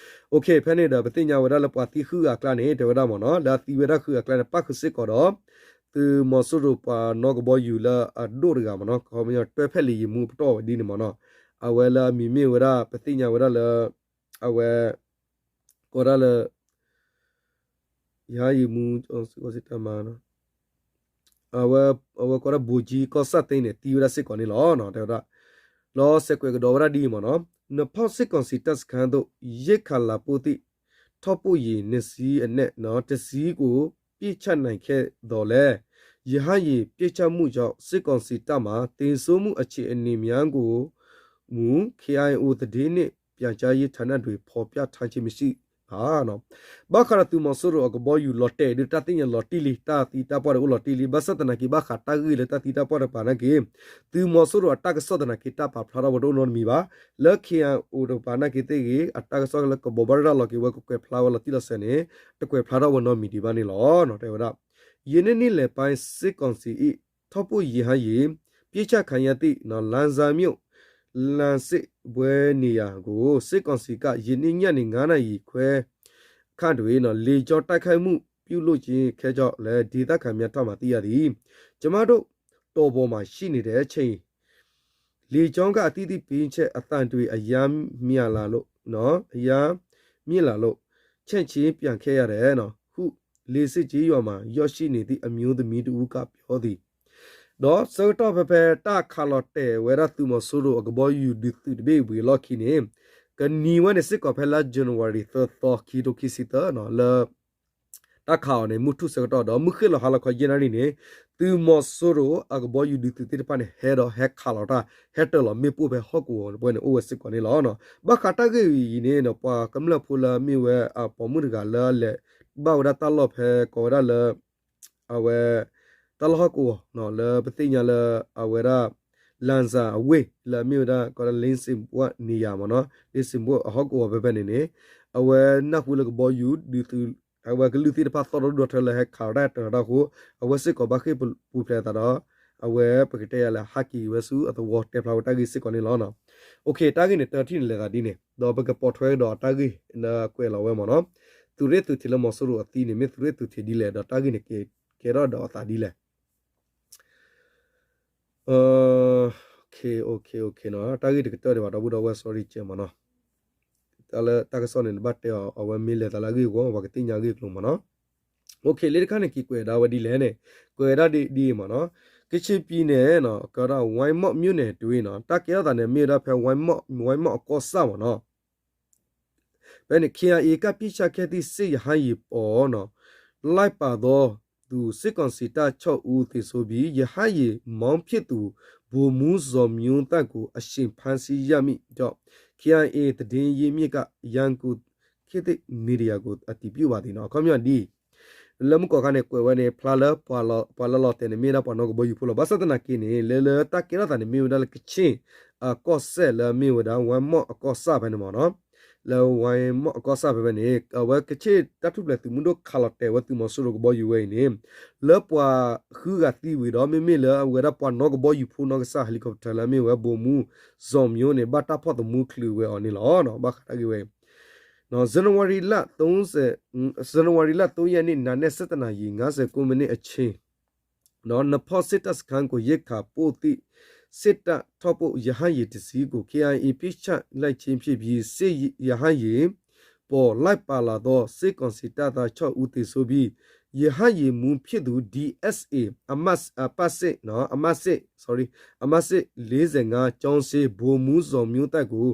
ီၤ. ဖဲန့ၣ်ဒီး ပသ့ၣ်ညါဝဲဒၣ်လၢပှၤသံဃုဂၤအကျါန့ၣ် တဲဝဲဒၣ်မ့ၢ်နီၤ, လၢအသံဝဲဒၣ်ဃုဂၤအကျါန့ၣ် ပၣ်ဃုာ်စ့ၢ်ကီးဒီး သုးမီၤစိရိၤပှၤနီၣ်ကဘီယူၤလၢအဒိၣ်တဂၤမ့ၢ်နီၤ, ခီပညီ တွဲဖက်လေယာဉ်မှူး ပတီၢ်ဝဲဒ်န့ၣ်မ့ၢ်နီၤ, အဝဲလၢအမံၤမ့ၢ်ဝဲဒၣ် ပသ့ၣ်ညါဝဲဒၣ်လၢ အဝဲ ကိးဒၣ်လၢ ရဟတ်ယာဉ်မှူး စစ်ကောင်စီတပ်မှ အဝဲ အဝဲကိးဒၣ် ဗိုလ်ကြီး ကောင်းစံသိန်း န့ၣ် သံဝဲဒၣ်စ့ၢ်ကီးန့ၣ်လီၤ. တဲဝဲဒၣ် လီၤစဲးကွဲးကဒီးဝဲဒၣ်ဒ်အံၤမ့ၢ်နီၤ, နဖော့စစ်ကောင်စီတပ်စခန်းသို့ ရိက္ခာလာပို့သည့် ထောက်ပို့ယာဉ်နှစ်စီးအနက် တစ်စီးကို ပစ်ချနိုင်ခဲ့သော်လည်း ရဟတ်ယာဉ်ပစ်ချမှုကြောင့် စစ်ကောင်စီတပ်မှ သေဆုံးမှုအခြေအနေများကို မူ KIO သတင်းနှင့်ပြန်ကြားရေးဌာနတွင် ဖော်ပြထားခြင်းမရှိပါ ဘၣ်ဃးဒီးသုးမီၤစိရိၤအကဘီယူၤ လီၤတဲာ်ဒုး တၢ်သ့ၣ်ညါလီၤတံၢ်လံ, တၢ်သံတၢ်ပှၢ်ဒီးအိၣ်လီၤတံၢ်လံ, ဘၣ်ဆၣ်သနာ်က့ ဘၣ်ဃးတၢ်ဂ့ၢ်လၢတၢ်သံတၢ်ပှၢ်တကပၤနာ်က့ သုးမီၤစိရိၤအတၢ်ကစီၣ်သနာ်က့ တၢ်ပာ်ဖျါထီၣ်ဝဲတအိၣ်နီတမံၤဘၣ်. လၢ KIO တကပၤနာ်က့သ့ၣ်ဂ့ၤ အတၢ်ကစီၣ်လၢကဘိးဘၣ်ရၤလီၤက့ၤဝဲ ကကွဲးဖျါဝဲလီၤတံၢ်လီၤဆဲးန့ၣ် တကွဲးဖျါထီၣ်ဝဲနီတမံၤဒံးဘၣ်န့ၣ်လီၤ. တဲဝဲဒၣ် ယနေ့နေ့လယ်ပိုင်း စစ်ကောင်စီ၏ ထောက်ပို့ရဟတ်ယာဉ် ပစ်ချခံရသည့် လန်ဇာမြို့ လမ်းသစ်ပွဲနေရာကို စစ်ကောင်စီက ယနေ့ညနေ ငါးနာရီခွဲခန့်တွင် လေကြောင်းတိုက်ခိုက်မှု ပြုလုပ်ခြင်းခဲ့ကြောင်းလည်း ဒေသခံများထံမှ သိရသည်. ကျွန်မတို့ တောင်ပေါ်မှာ ရှိနေတဲ့အချိန် လေကြောင်းက အသီးသီးပစ်ချက်အသံတွေ အရမ်းများလာလို့နော် အရမ်းမြင့်လာလို့ ချက်ချင်းပြန်ခဲ့ရတယ်နော် ဟု လင်းသစ်ကျေးရွာမှာ ရောက်ရှိနေသည့် အမျိုးသမီးတစ်ဦးက ပြောသည်. ဒီးဆၢကတီၢ်ဖဲဖဲ တၢ်ခးလီၤတဲာ်ဝဲဒၣ်သုးမီၤစိရိၤအကဘီယူၤဒုးသုးတဘ့ၣ်ဝံၤအလီၢ်ခံန့ၣ် ကနံၤဝဲန့ၣ်စ့ၢ်ကီးဖဲလါ January သၢသီ ခံထိခံဆံသၢနီၤ လၢ တၢ်ခးအီၤန့ၣ် မုၢ်ထူၣ်ဆၢကတီၢ်ဒီး မုၢ်ဃ့ၣ်လီၤဟါလီၤခီယဲၢ်နၣ်ရံၣ်န့ၣ် သုးမီၤစိရိၤအကဘီယူၤဒုးသုးသ့ၣ်တဖၣ်န့ၣ် ဟဲဒီးဟဲခးလီၤတၢ် ဟဲတၢၤလီၤမ့ၣ်ပိၢ်ဖဲဟီၣ်ကဝီၤတပှဲၤန့ၣ် အိၣ်ဝဲစ့ၢ်ကီးန့ၣ်လီၤ. ဘၣ်ဃးတၢ်ဂ့ၢ်အံၤန့ၣ် ပှၤကမျၢၢ်ဖိလၢအမ့ၢ်ဝဲအပိာ်မုၣ်တဂၤလၢအလဲၤဘၣ်ဝဲဒၣ်တၢ်လီၢ်ဖဲကိးဝဲဒၣ်လၢ အဝဲ တၢ်လီၢ်ဟီၣ်ကဝီၤ လၢပသ့ၣ်ညါလၢ အဝဲဒၣ် လၣ်စၣ်အဝ့ၢ် လၢအမ့ၢ်ဝဲဒၣ် ကိးဒၣ် လ့စ့ၣ်ဘှီၣ် နေရာ မ့ၢ်နီၤ လ့စ့ၣ်ဘှီၣ်အဟီၣ်ကဝီၤဖဲဖဲန့ၣ်န့ၣ် အဝဲနၢ်ဟူလၢကဘီယူၤဒုးသုး အဝဲကလုၢ်သ့ၣ်တဖၣ်သီၣ်ထီၣ်ဒိၣ်ထီၣ်လၢဟဲခးလီၤတၢ်တၢၤတၢ်အဃိ အဝဲစ့ၢ်ကီးဘၣ်ဃ့ၢ်ပူၤဖျဲးအသးဒီး အဝဲပကတဲယၤလၢဟးက့ၤဝဲဆူအသဝီတဲဖျါဝဲတၢ်ဂ့ၢ်စ့ၢ်ကီးန့ၣ်လီၤ. တၢ်ဂ့ၢ်န့ၣ် တထံၣ်န့ၣ်လဲၤသးဒ်န့ၣ် ဒီးပကပိာ်ထွဲကဒီးတၢ်ဂ့ၢ်လၢကွဲးလီၤဝဲမ့ၢ်နီၤ သုးရ့ၣ်သုးထံးလၢမီၤစိရိၤအသံန့ၣ် မ့ၢ်သုးရ့ၣ်သုးထံးဒ်လဲၣ် ဒီးတၢ်ဂ့ၢ်န့ၣ် ကဲထီၣ်ဒီးအသးဒ်လဲၣ် တၢ်ဂ့ၢ်တကတၢၢ်ဒံးဘၣ် ဒီပုၢ်ဒီဝဲၢ် sorry ကဲမ့ၢ်နီၤ တၢ်လၢတၢ်ကစီၣ်န့ၣ် နဘၣ်တဲအီၤ အဝဲမ့ၢ်လဲၤသးလၢအဂ့ၢ်အဂီၢ် ပှၤကသ့ၣ်ညါအဂ့ၢ်အကျိၤမ့ၢ်နီၤ လၢတခါန့ၣ် က့ၤကွဲးဒၣ်ဝဲဒ်လဲၣ်န့ၣ် ကွဲးဒၣ်ဒ်အံၤမ့ၢ်နီၤ ကချင်ပြည်နယ် ကဒီး ဝိုင်းမော့မြို့နယ်တွင် တၢ်ကဲထီၣ်သးန့ၣ် မ့ၢ်ဝဲဒၣ်ဖဲ ဝိုင်းမော့ ဝိုင်းမော့ အကီၢ်ဆၣ်မ့ၢ်နီၤ ဖဲန့ၣ် KIA က ပစ်ချခဲ့သည့် စစ်ရဟတ်ယာဉ်ပေါ် လိုက်ပါသွားသူ စစ်ကောင်စီတပ် ခြောက်ဦး သေဆုံးပြီး ရဟတ်ယာဉ်မောင်းဖြစ်သူ ဗိုလ်မှူး ဇော်မျိုးသန့်ကို အရှင်ဖမ်းဆီးရမိကြောင်း KIA သတင်းရင်းမြစ်က ရန်ကုန်ခေတ်သစ်မီဒီယာကို အတည်ပြုပါသည် အခီပညီဒ်အံၤ လၢမုၢ်ကီၢ်ခါန့ၣ် ကွဲးဝဲန့ၣ် ဖျါလၢ ပှၤလၢလီၤတဲာ်န့ၣ် မ့ၢ်ဝဲဒၣ်ပှၤနီၣ်ကဘီယူၤဖိလီၤ. ဘၣ်ဆၣ်သနာ်က့န့ၣ် လၢလၢတၢ်ကဲထီၣ်သးန့ၣ် မ့ၢ်ဝဲဒၣ်လၢကချ့ၣ် အကီၢ်စဲၣ်လၢအမ့ၢ်ဝဲဒၣ် ဝိုင်းမော့အကီၢ်ဆၣ်ဖဲန့ၣ်မ့ၢ်နီၤ လၢဝိုင်းမော့အကီၢ်ဆၣ်ဖဲဖဲန့ၣ် အဝဲကချ့ၣ်တၢ်ထူၣ်ဖျဲးသုးမုၢ်ဒိၣ်ခးလီၤတဲာ်ဝဲသုးမီၤစိရိၤကဘီယူၤဝဲအံၤန့ၣ် လၢပှၤဃုဂၤသံဝံၤဒီး မ့မ့ၢ်လၢအဝဲဒၣ်ပှၤနီၣ်ကဘီယူၤဖိနီၢ်ကစၢ် helicopter လၢအမ့ၢ်ဝဲ ဗိုလ်မှူး ဇော်မျိုး န့ၣ် ဘၣ်တၢ်ဖီၣ်သမူချုးဝဲအီၤန့ၣ်လီၤ. ဘၣ်ဃးတၢ်ဂ့ၢ်ဝဲအံၤ ဇန်နဝါရီလ သုံးဆယ်, ဇန်နဝါရီလ သုံးရက်နေ့ နံနက် ဆယ့်တစ်နာရီ ငါးဆယ့်ကိုးမိနစ်အချိန် နဖီစစ်တပ်စခန်းကို ရိက္ခာပို့သည့် စစ်တပ်ထောက်ပို့ရဟတ်ယာဉ်တစ်စီးကို KIA ပစ်ချလိုက်ခြင်းဖြစ်ပြီး စစ်ရဟတ်ယာဉ်ပေါ် လိုက်ပါလာသော စစ်ကောင်စီတပ်သား ခြောက်ဦး သေဆုံးပြီး ရဟတ်ယာဉ်မှူးဖြစ်သူ ဒီအက်စ်အေ အမှတ်, အမှတ်စစ်, နော်, အမှတ်စစ်, sorry, အမှတ်စစ် လေးဆယ့်ငါး ကျောင်းဆင်း ဗိုလ်မှူး ဇော်မျိုးသန့်ကို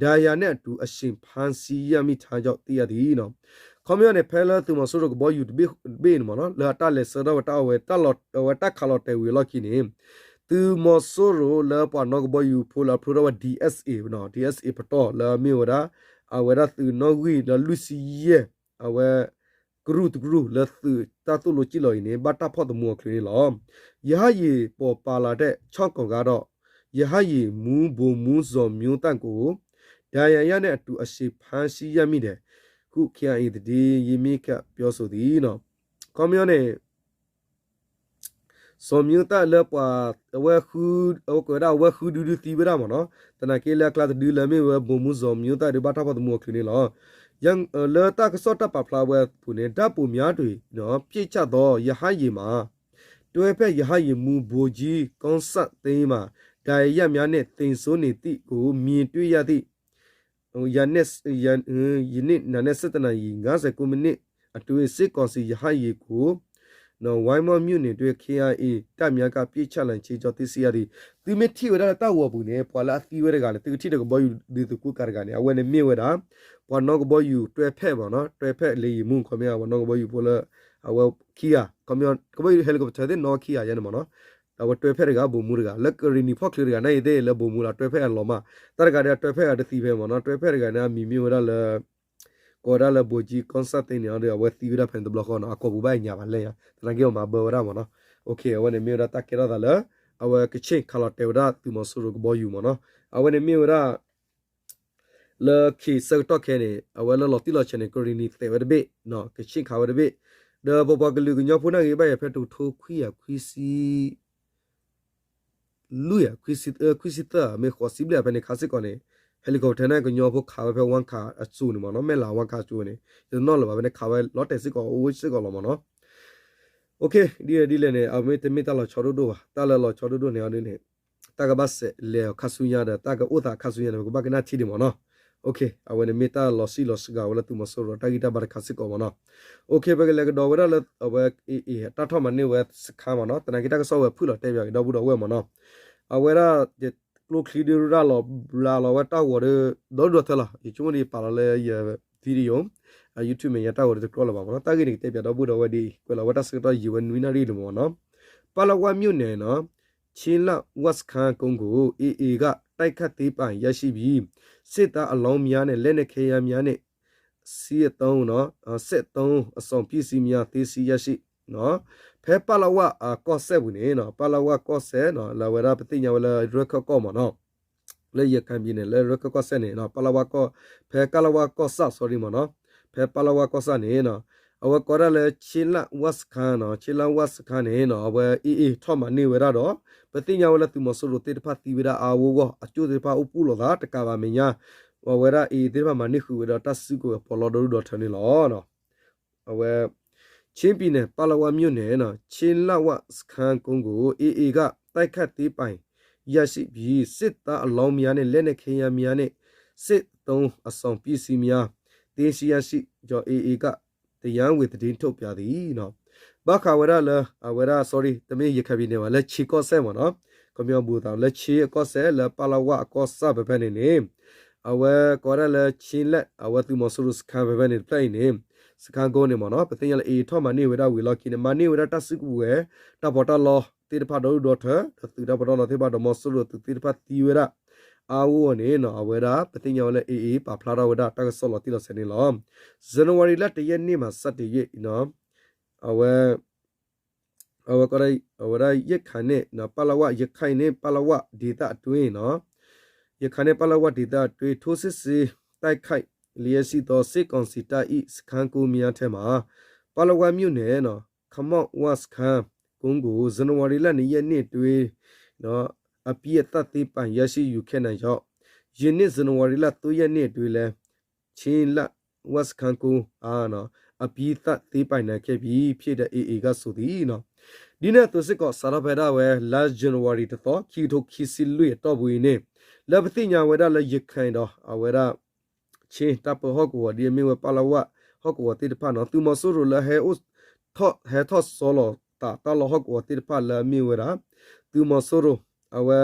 ဒဏ်ရာနဲ့အတူ အရှင်ဖမ်းဆီးရမိထားကြောင်း သိရသည် နော်. ခီပညီန့ၣ် ဖဲလၢသုးမီၤစိရိၤကဘီယူၤတဘ့ၣ်, တဘ့ၣ်န့ၣ်မ့ၢ်နီၤ လၢအတၢ်လဲၤဆှၢထီၣ်ဝဲတၢ်အဝဲ, အဝဲတၢ်ခးလီၤတဲာ်ဝံၤအလီၢ်ခံန့ၣ် သုးမီၤစိရိၤလၢပှၤနီၣ်ကဘီယူၤဖိလၢအဖျိထီၣ်ဝဲ ဒီအက်စ်အေ နီၤ, ဒီအက်စ်အေ ပတီၢ်လၢအမ့ၢ်ဝဲဒၣ် အဝဲဒၣ်သုးနီၣ်ဂံၢ်လၢလွံၢ်ဆံယဲၢ် အဝဲ ကရူၢ်တကရူၢ်လၢသုးတၢ်သိၣ်လိစံၣ်လီၤအံၤန့ၣ် ဘၣ်တၢ်ဖီၣ်သမူအီၤချုးန့ၣ်လီၤ. ရဟတ်ယာဉ်ပေါ်ပါလာတဲ့ ခြောက်ကောင်ကတော့ ရဟတ်ယာဉ်မှူး ဗိုလ်မှူး ဇော်မျိုးသန့်ကို ဒဏ်ရာရနဲ့အတူ အရှင်ဖမ်းဆီးရမိတယ်ဟု KIA သတင်းရင်းမြစ်ကပြောဆိုသည် နော်. ခီပညီန့ၣ် ဇော်မျိုးသန့်လၢပှၤ အဝဲဃု, အဝဲကွဲးဝဲဒၣ်အဝဲဃုဒုဒုသံဝဲဒၣ်မ့ၢ်နီၤ, သနာ်က့လၢအကျါတဒုလၢအမ့ၢ်ဝဲ ဗိုလ်မှူး ဇော်မျိုးသန့် ဒီးဘၣ်တၢ်ဖီၣ်သမူအီၤချုးန့ၣ်လီၤ. လၢတၢ်ကစီၣ်တၢ်ပာ်ဖျါဝဲအပူၤန့ၣ် ဓာတ်ပုံများတွင် ပစ်ချသော ရဟတ်ယာဉ်မှာ တွဲဖက်ရဟတ်ယာဉ်မှူး ဗိုလ်ကြီး ကောင်းစံသိန်းမှာ ဒဏ်ရာရများနှင့် သေဆုံးနေသည့်ကို မြင်တွေ့ရသည့် ယနေ့, ယ, ယနေ့နံနက် ဆယ့်တစ်နာရီ ငါးဆယ့်ကိုးမိနစ်အတွင်း စစ်ကောင်စီရဟတ်ယာဉ်ကို ဝိုင်းမော်မြို့နယ်တွင် KIA တပ်များက ပစ်ချလိုက်ခြင်းကြောင့် သိရှိရသည်. သုမ့ၢ်ထံၣ်ဝဲဒၣ်လၢတၢ်ဂီၤပူၤန့ၣ် ပှၤလၢအသံဝဲတဂၤန့ၣ် သုကထံၣ်ဒီးကဘီယူၤဒုးသုးကိးကးတဂၤန့ၣ် အဝဲန့ၣ်မ့ၢ်ဝဲဒၣ် ပှၤနီၣ်ကဘီယူၤတွဲဖက်မ့ၢ်နီၤ, တွဲဖက်လေယာဉ်မှူး ခီပညီ ပှၤနီၣ်ကဘီယူၤဖိလၢ အဝဲခံဂၤ, ကဘီယူၤ helicopter သ့ၣ်နီၣ်ခံဂၤယဲန့ၣ်မ့ၢ်နီၤ, အဝဲတွဲဖက်တဂၤ ဗိုလ်မှူးတဂၤ လၢကရ့ၣ်နံၤဖီၣ်ချၢတဂၤန့ၣ်အံၤသ့ၣ် လၢ ဗိုလ်မှူး လီၤ တွဲဖက်အလီၤမး, တၢ်တဂၤဒီးတွဲဖက်အတသံဖဲမ့ၢ်နီၤ, တွဲဖက်တဂၤန့ၣ် အမံၤမ့ၢ်ဝဲဒၣ်လၢ ကိးဝဲဒၣ်လၢ ဗိုလ်ကြီး ကောင်းစံသိန်းန့ၣ်ဒီး အဝဲသံဝဲဒၣ်ဖဲန့ၣ်တဘျီဃီနီၤ, အကိာ်ပူၤဘၣ်အညါဘၣ်လဲၣ်ညါ, သနာ်က့အီၤမၤဘၢဝဲဒၣ်မ့ၢ်နီၤ, အဝဲန့ၣ်မ့ၢ်ဝဲဒၣ်တၢ်ကဲထီၣ်သးလၢ အဝဲကဆ့ၣ်ခးလီၤတဲာ်ဝဲဒၣ်သုးမီၤစိရိၤကဘီယူၤမ့ၢ်နီၤ, အဝဲန့ၣ်မ့ၢ်ဝဲဒၣ် လၢခံဆၢကတီၢ်ခဲအံၤန့ၣ် အဝဲလၢလီၤတံၢ်လီၤဆဲးန့ၣ် ကရ့ၣ်နံၤတဲာ်ဝဲတဘ့ၣ်, ကဆ့ၣ်ခးဝဲတဘ့ၣ်, ဒီးပပှၤကလုာ်ကညီဖိနာ်က့ၤဘၣ်ယၤဖဲတကထိခွံကယၤခွံဆံ လွံၢ်ဧါ, ခွံဆံသၢ, မ့ၢ်ဃိးဆံဘျဲၣ်ဧါ ဖဲန့ၣ်ခါစ့ၢ်ကီးန့ၣ် helicopter န့ၣ် ကညီဖိခးဝဲဖဲဝါခးအစိၤန့ၣ်မ့ၢ်နီၤ, မဲၢ်လးဝါခးအစိၤန့ၣ် ယတနီၣ်လၢၤဘၣ် ဖဲန့ၣ်ခးဝဲလီၤတဲာ်စ့ၢ်ကီး အိၣ်ဝဲစ့ၢ်ကီးလီၤမ့ၢ်နီၤ. ဒ်လဲၣ်ဒ်လဲၣ်န့ၣ် အမ့ၢ်တမ့ၢ်တၢ်လီၤဆီဒိၣ်ဒိၣ်ဘၣ်, တၢ်လၢလီၤဆီဒိၣ်ဒိၣ်န့ၣ်အီၤဒ်န့ၣ် တၢ်ကဘၣ်စဲးလဲၤအီၤခါဆူညါဒီး တၢ်ကအိၣ်သးခါဆူညါန့ၣ် ပကဘၣ်ကနၣ်ထံဒံးမ့ၢ်နီၤ. အဝဲန့ၣ်မ့ၢ်တၢ်လီၤစံၣ်လီၤစှၤဝဲလၢသုးမီၤစိရိၤတၢ်ဂံၢ်တၢ်ဘါတခါစ့ၢ်ကီးမ့ၢ်နီၤ. ပကလဲၤကဒီးဝဲဒၣ်လၢအဝဲ AA တၢ်ထီၣ်မၤန့ၢ်ဝဲစခါမ့ၢ်နီၤ, သနာ်က့တၢ်ကစီၣ်ဝဲဖုၣ်လီၤတဲာ်ပၠးက့ၤဒီပုၢ်ဒီဝဲၢ်မ့ၢ်နီၤ. အဝဲဒၣ် ကျိချံဒုးရၢ်လီၤဘျးလီၤဝဲတၢ်ဂီၤဒီး ဒီဒူၣ်ဒီထၢလီၤ. ယဆိကမိၣ်ဒီးယပာ်လီၤလၢယ video, YouTube မဲာ်ညါတၢ်ဂီၤဒီးတကြီလၢၤဘၣ်မ့ၢ်နီၤ. တၢ်ဂ့ၢ်န့ၣ်ကတဲပၠးဒီပုၢ်ဒီဝဲၢ်ဒ်အံၤ, ကွဲးလီၤဝဲတၢ်ဆၢကတီၢ်ယံာ်ဝဲနွံနၣ်ရံၣ်လၢၤမ့ၢ်နီၤ. ပလဝမြို့နယ်နော်, ချင်းလဝစခန်းကုန်းကို AA က တိုက်ခိုက်သိမ်းပိုင်ရရှိပြီး စစ်သားအလောင်းများနဲ့ လက်နက်ခဲယမ်းများနဲ့ စစ်အသုံးနော်, စစ်အသုံးအဆောင်ပစ္စည်းများ သိမ်းဆည်းရရှိနော်. ဖဲပလဝအကီၢ်စဲၣ်ပူၤန့ၣ်နော်, ပလဝကီၢ်စဲၣ်နော်, လၢအဝဲဒၣ်ပသ့ၣ်ညါဝဲလၢရခၢၣ်ကီၢ်မ့ၢ်နော်, လၢရခိုင်ပြည်နယ် လၢရခၢၣ်ကီၢ်စဲၣ်န့ၣ်နော်, ပလဝကီၢ်, ဖဲကလဝကီၢ်စဲၣ် sorry မ့ၢ်နော်, ဖဲပလဝကီၢ်စဲၣ်န့ၣ်နော်, အဝဲကိးဒၣ်လၢ ချင်းလဝစခန်းနော်, ချင်းလဝစခန်းန့ၣ်နော်, အဝဲ AA ထီၣ်မၤန့ၢ်ဝဲဒၣ်ဒီး ပသ့ၣ်ညါဝဲလၢသုးမီၤစိရိၤသ့ၣ်တဖၣ်သံဝဲဒၣ်အါအါဂီၢ်ဂီၢ်, အကၠိၣ်သ့ၣ်တဖၣ်အိၣ်ပူၣ်လိာ်သးတကးဘၣ်မဲာ်ညါ, အဝဲဒၣ် AA သ့ၣ်တဖၣ်မၤန့ၢ်ဃုာ်ဝဲဒီးတၢ်စုကဝဲၤပီးလီဒီဒူၣ်ဒီထၢန့ၣ်လီၤ. အဝဲ ချင်းပြည်နယ် ပလဝမြို့နယ်နော်, ချင်းလဝစခန်းကုန်းကို AA က တိုက်ခိုက်သိမ်းပိုင်ရရှိပြီး စစ်သားအလောင်းများနဲ့ လက်နက်ခဲယမ်းများနဲ့ စစ်အသုံးအဆောင်ပစ္စည်းများ သိမ်းဆည်းရရှိကြောင်း AA က တရားဝင်သတင်းထုတ်ပြန်သည်နော်. ဘၣ်ဃးဝဲဒၣ်လၢ အဝဲဒၣ် sorry တမ့ၢ်ရခိုင်ပြည်နယ်ဘၣ်, လၢချင်းကီၢ်စဲၣ်မ့ၢ်နော်, ခီပညီဘူးသး လၢချင်းအကီၢ်စဲၣ် လၢပလဝအကီၢ်စဲၣ်ဖဲဖဲန့ၣ်န့ၣ်, အဝဲကိးဒၣ်လၢ ချင်းလက် အဝဲသုးမီၤစိရိၤစခန်းဖဲဖဲန့ၣ်တဖျၢၣ်အံၤန့ၣ်, စခန်းကုန်းန့ၣ်မ့ၢ်နော်, ပသ့ၣ်ညါလၢ AA ထီၣ်မၤန့ၢ်ဝဲဒၣ်ဝံၤလီၢ်ခံန့ၣ် မၤန့ၢ်ဝဲဒၣ်တၢ်စုကဝဲၤ တၢ်ပီးတၢ်လီသ့ၣ်တဖၣ်ဒီဒူၣ်ဒီထၢ, ဒီးသုးတၢ်ပီးတၢ်လီသ့ၣ်တဖၣ် ဒီးမီၤစိရိၤသုးသ့ၣ်တဖၣ်သံဝဲဒၣ် အါအါဂီၢ်ဂီၢ်န့ၣ်နော်, အဝဲဒၣ် ပသ့ၣ်ညါဝဲလၢ AA ပာ်ဖျါထီၣ်ဝဲဒၣ်တၢ်ကစီၣ်လီၤတံၢ်လီၤဆဲးန့ၣ်လီၤ. ဇန်နဝါရီလ တစ်ရက်နေ့မှ စတင်၍ နော်, အဝဲ အဝဲကိးဒၣ် အဝဲဒၣ် ရခိုင်နဲ့ နော်, ပလဝ, ရခိုင်နဲ့ ပလဝ ဒေသအတွင်း နော်, ရခိုင်နဲ့ ပလဝ ဒေသအတွင်း ထိုးစစ်ဆင်တိုက်ခိုက်လျက်ရှိသော စစ်ကောင်စီတပ်၏ စခန်းကုန်းများထဲမှာ ပလဝမြို့နယ် နော်, ခမောက်ဝစခန်းကုန်းကို ဇန်နဝါရီလ နှစ်ရက်နေ့အတွင်း နော်, အပြီးအသတ်သိမ်းပိုင်ရရှိယူခဲ့နိုင်ကြောင်း, ယနေ့ ဇန်နဝါရီလ သုံးရက်နေ့အတွင်းလည်း ချင်းလက် ဝၣ်စခါကိ အပံသၣ်သ့ပာ်နၤခဲပံၤ ဖျ့ၣ်ဒီး AA ကၢ်စိၤသံနီၤ. ဒ်န့ၣ်အသိးစ့ၢ်ကီး စးထီၣ်ဖဲဒၣ်ဝဲ လါ January တသီ ခံကထိခံဆံလွံၢ်အတီၢ်ပူၤအံၤန့ၣ် လၢပသ့ၣ်ညါဝဲဒၣ်လၢ ရခိုင်ဒီး အဝဲဒၣ် ချင်း တၢ်ပၢဟီၣ်ကဝီၤ ဒ်အမ့ၢ်ဝဲ ပလဝ ဟီၣ်ကဝီၤသ့ၣ်တဖၣ်နီၤ သုးမီၤစိရိၤလၢ ဟဲထီၣ်ဆီလီၤသးတၢ်လီၢ်ဟီၣ်ကဝီၤသ့ၣ်တဖၣ်လၢအမ့ၢ်ဝဲဒၣ် သုးမီၤစိရိၤ အဝဲ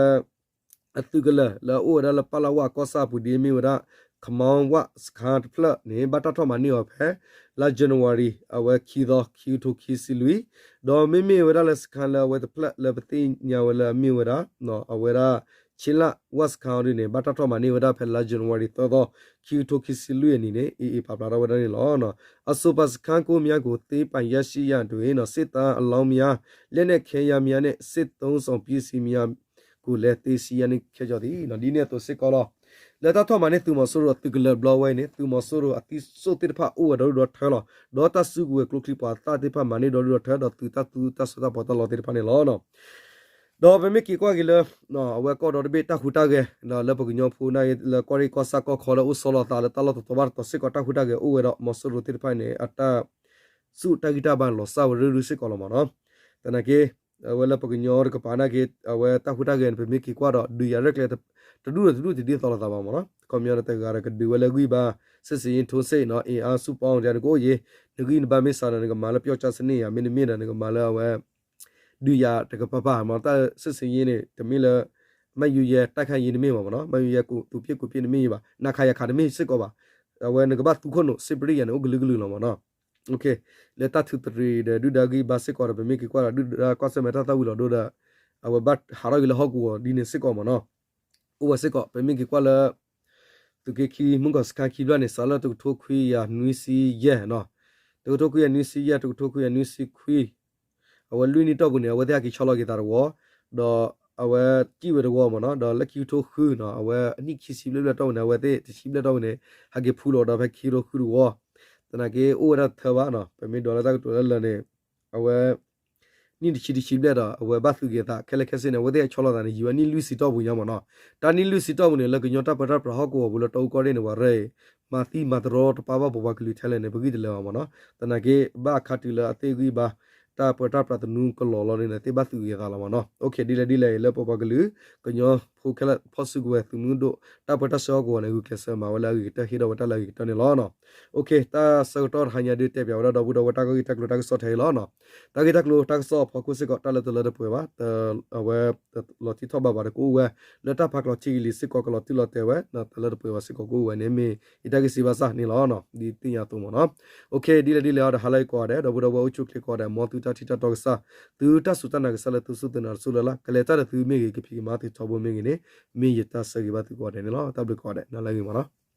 အသုးကလၢၤလၢအအိၣ်ဝဲဒၣ်လၢ ပလဝ ကီၢ်ဆၣ်အပူၤ ဒ်အမ့ၢ်ဝဲဒၣ် ခမီဝၣ်စခါ တဖျၢၣ်န့ၣ် ဘၣ်တၢ်ထီၣ်မၤန့ၢ်အီၤဖဲ လါ January အဝဲခံသီ ခံကထိခံဆံလွံၢ်, ဒီးမ့မ့ၢ်ဝဲဒၣ်လၢစခါလၢအဝဲတဖျၢၣ်လၢပသ့ၣ်ညါဝဲလၢအမ့ၢ်ဝဲဒၣ် အဝဲဒၣ် ချင်းလဝါစခါအံၤဒ်န့ၣ် ဘၣ်တၢ်ထီၣ်မၤန့ၢ်ဝဲဒၣ်ဖဲလါ January သၢသီ ခံကထိခံဆံလွံၢ်အနံၤန့ၣ် AA ပာ်ဖျါထီၣ်ဝဲဒၣ်န့ၣ်လီၤ. အစိၤပၤစခါကိးမံၤ ကို သိမ်းပိုက်ရရှိရန်အတွက် စစ်သားအလောင်းများ လက်နက်ခဲယမ်းများနှင့် စစ်သုံးဆောင်ပစ္စည်းများကိုလည်း သိမ်းဆည်းရရှိခဲ့သည် ဒ်န့ၣ်အသိးစ့ၢ်ကီးလီၤ. လၢတၢ်ထီၣ်မၤန့ၢ်သုးမီၤစိရိၤအသုးကလၢၤဘျီဝဲအံၤန့ၣ် သုးမီၤစိရိၤအသံစိၣ်သ့ၣ်တဖၣ်အိၣ်ဝဲဒီဒူၣ်ဒီထၢလီၤ. ဒီးတၢ်စုကဝဲၤကျိချံမျိာ်သၣ်သ့ၣ်တဖၣ်မၤန့ၢ်ဒီဒူၣ်ဒီထၢ ဒီးသုးတၢ်သူတၢ်စိတၢ်ပီးတၢ်လီသ့ၣ်တဖၣ်န့ၣ်လီၤ. ဒီးပမ့ၢ်က့ၤကွၢ်က့ၤလၢ အဝဲကီၢ်ဒီတဘ့ၣ်တၢ်ဟူးတၢ်ဂဲၤ လၢပကညီဖိန့ၣ် လၢကီၢ်ရ့ၣ်ကီၢ်ဆၣ်ကီၢ်ခီလၢအိၣ်ဆီလီၤသးလၢတၢ်လီၢ်တတီၤဘၣ်တတီၤစ့ၢ်ကီး တၢ်ဟူးတၢ်ဂဲၤအိၣ်ဝဲဒီး မီၤစိရိၤသ့ၣ်တဖၣ်န့ၣ် အတၢ်စူၢ်တၢ်ဂံၢ်တၢ်ဘါန့ၣ်လီၤစၢ်ဝဲရုၢ်ရုၢ်စ့ၢ်ကီးလီၤမ့ၢ်နီၤ. သနာ်က့ အဝဲလၢပကညီတကပၤနာ်က့ အဝဲတၢ်ဟူးတၢ်ဂဲၤန့ၣ် ပမ့ၢ်က့ၤကွၢ်ဒီး ဒုးယၤရဲၣ်ကျဲၤ တဒူၣ်ဒီးတဒူၣ်တဒ်သိးလိာ်သးဘၣ်မ့ၢ်နီၤ. ခီပညီတဂၤဒီးကဒုးဝဲလၢဂံၢ်ဘါ စစ်ဆင်ရေးထိုးစစ် နီၤ အင်အားစုပေါင်း ဒီးနကအိၣ်ယံၤ နဂံၢ်နဘါမ့ၢ်စှၤဒီး နကမၤလၢပျီကၠါစနစ်ယၤ မ့တမ့ၢ်ဒီး နကမၤလၢအဝဲ ဒုးယၤတကပၤပၤမ့ၢ်နီၤ. တၢ်စစ်ဆင်ရေးန့ၣ် တမ့ၢ်လၢ မၤယူၤယဲ တိုက်ခိုက်ရေး တမ့ၢ်ဘၣ်မ့ၢ်နီၤ. မၤယူၤယဲ သူပစ်ကိုယ်ပစ် တမ့ၢ်ယံၤဘၣ်. နခါယခါ တမ့ၢ်စ့ၢ်ကီးဘၣ်. အဝဲနကဘၣ်သူခိၣ်နူာ် စစ်ပရိယာယ် န့ၣ် အိၣ်ကလုာ်ကလုာ်လီၤမ့ၢ်နီၤ. လၢတၢ်ထုးတရံးဒီးဒုၣ်ဒါဂံၢ်ဘါစ့ၢ်ကီးဒီး ပမ့ၢ်က့ၤကွၢ်ဒီး ဒုၣ်ဒါကွၢ်ဆၢၣ်မဲာ်တၢ်သၣ်ဝံၤလီၤဒိဒီး အဝဲဘၣ်ဟးထီၣ်က့ၤလၢဟီၣ်ကဝီၤဒ်န့ၣ်စ့ၢ်ကီးမ့ၢ်နီၤ. အိၣ်ဝဲစ့ၢ်ကီး ပမ့ၢ်က့ၤကွၢ်လၢ သုးက့ခံ မုၢ်ကီၢ်စခါခံဖျၢၣ်န့ၣ် စးလၢတကထိခွံကယၤနွံဆံယဲၢ်နီၤ, တကထိခွံကယၤနွံဆံယဲၢ် တကထိခွံကယၤနွံဆံခွံ အဝဲလွံၢ်နံၣ်တီၢ်ပူၤန့ၣ် အဝဲသ့ၣ်ဟဲက့ၤဆီလီၤက့ၤသးတဝီ, ဒီးအဝဲစံၣ်ဝဲတဝီမ့ၢ်နီၤ, ဒီးလၢခံကထိဃုနီၤ အဝဲအနံၣ်ခံဆံဘျဲၣ်ဘျဲၣ်တီၢ်ပူၤန့ၣ် အဝဲသ့ၣ်တဆံဘျဲၣ်တီၢ်ပူၤန့ၣ် ဟဲက့ၤဖူလီၤဒီးဖဲခံကထိဃုတဝီ, သနာ်က့အိၣ်ဝဲဒၣ်တထၢဘၣ်နီၤ, ပမ့ၢ်ဒိးလၢတၢ်ကတိၤလၢလၢာ်န့ၣ် အဝဲ နံၣ်တဆံတဆံဘျဲၣ်ဒီး အဝဲဘၣ်သုးက့ၤအသး ခဲလၢာ်ခဲဆ့န့ၣ် အဝဲသ့ၣ်ဟဲဆီလီၤသးန့ၣ် ယံာ်ဝဲနံၣ်လွံၢ်ဆံတီၢ်ပူၤညါမ့ၢ်နီၤ, တၢ်နံၣ်လွံၢ်ဆံတီၢ်ပူၤန့ၣ် လၢကညီတၢ်ပၢတၢ်ပြးဟီၣ်ကဝီၤပူၤလၢတၢ်အူကီၢ်ရ့ၣ်န့ၣ် ဝဲရဲၣ် မၤသံမၤတရီတပၢ်ဘၣ်ပပှၤကလုာ်ထဲလဲၣ်န့ၣ် ပဂံၢ်တလဲၤဘၣ်မ့ၢ်နီၤ, သနာ်က့ဘၣ်အခါတုၤလၢအသ့ၣ်ဂံၢ်ဘါ တၢ်ပၢတၢ်ပြးသနူကလီၤလီၤန့ၣ် သ့ၣ်ဘၣ်သုးက့ၤအသးလီၤမ့ၢ်နီၤ, ဒ်လဲၣ်ဒ်လဲၣ်အံၤ လၢပပှၤကလုာ် ကညီဖိခဲလၢာ်ဖီၣ်စုကဝဲၤသုးမုၢ်ဒိၣ် တၢ်ပၢတၢ်ဆှၢဟီၣ်ကဝီၤန့ၣ် ဂုာ်ကျဲးစၢးမၤဝဲလၢအဂ့ၤကတၢၢ် ဟ့ၣ်ထီၣ်ဝဲတၢ်လၢအဂ့ၤကတၢၢ်န့ၣ်လီၤ. တၢ်ဆၢကတီၢ်တဟါညါဒုးတဲပၠးဝဲဒၣ်ဒီပုၢ်ဒီဝဲၢ်တၢ်ဂ့ၢ်တၢ်ကျိၤတၢ်ကစီၣ်ထဲအံၤလီၤ. တၢ်ဂ့ၢ်တၢ်ကျိၤတၢ်ကစီၣ်အဖီခိၣ်စ့ၢ်ကီး တၢ်လၢတလၢတပှဲၤဘၣ်, အဝဲ လီၤထံထီၣ်ဘးဘၣ်ဒီးကအိၣ်ဝဲ လၢတၢ်ဖးကျိးထံကလံၤစ့ၢ်ကီး ကလီၤတံၢ်လီၤတဲာ်ဝဲ တလၢတပှဲၤဘၣ်စ့ၢ်ကီးကအိၣ်ဝဲန့ၣ် မ့ၢ်ယတၢ်ဂ့ၢ်စံးဘၣ်စၢ်န့ၣ်လီၤ. ဒ်သ့ၣ်ညါအသိးမ့ၢ်နီၤ, ဒ်လဲၣ်ဒ်လဲၣ်အံၤ တဟါလၢအံၤကိးဂၤဒဲး ဒီပုၢ်ဒီဝဲၢ်အိၣ်ဆူၣ်အိၣ်ချ့ကိးဂၤဒဲး မ်သုတၢ်ထံၣ်တၢ်တီကစၢ် သုတၢ်စူၢ်တၢ်နာ်ကစၢ်လၢသုစူၢ်သုနာ်တစူၢ်လၢ်လၢ် ကလဲၤတၢ်ဒီးသုမ့ၢ်ဂ့ၤ ကဖံးကမၤသုထီဘိမ့ၢ်ဂ့ၤန့ၣ် မ့ၢ်ယတၢ်ဆၢဂ့ၤဘၣ်သုကိးဂၤဒဲးန့ၣ်လီၤ. တၢ်ဘျုးကိးဂၤဒဲး နၤလၢအဂ့ၤမ့ၢ်နီၤ.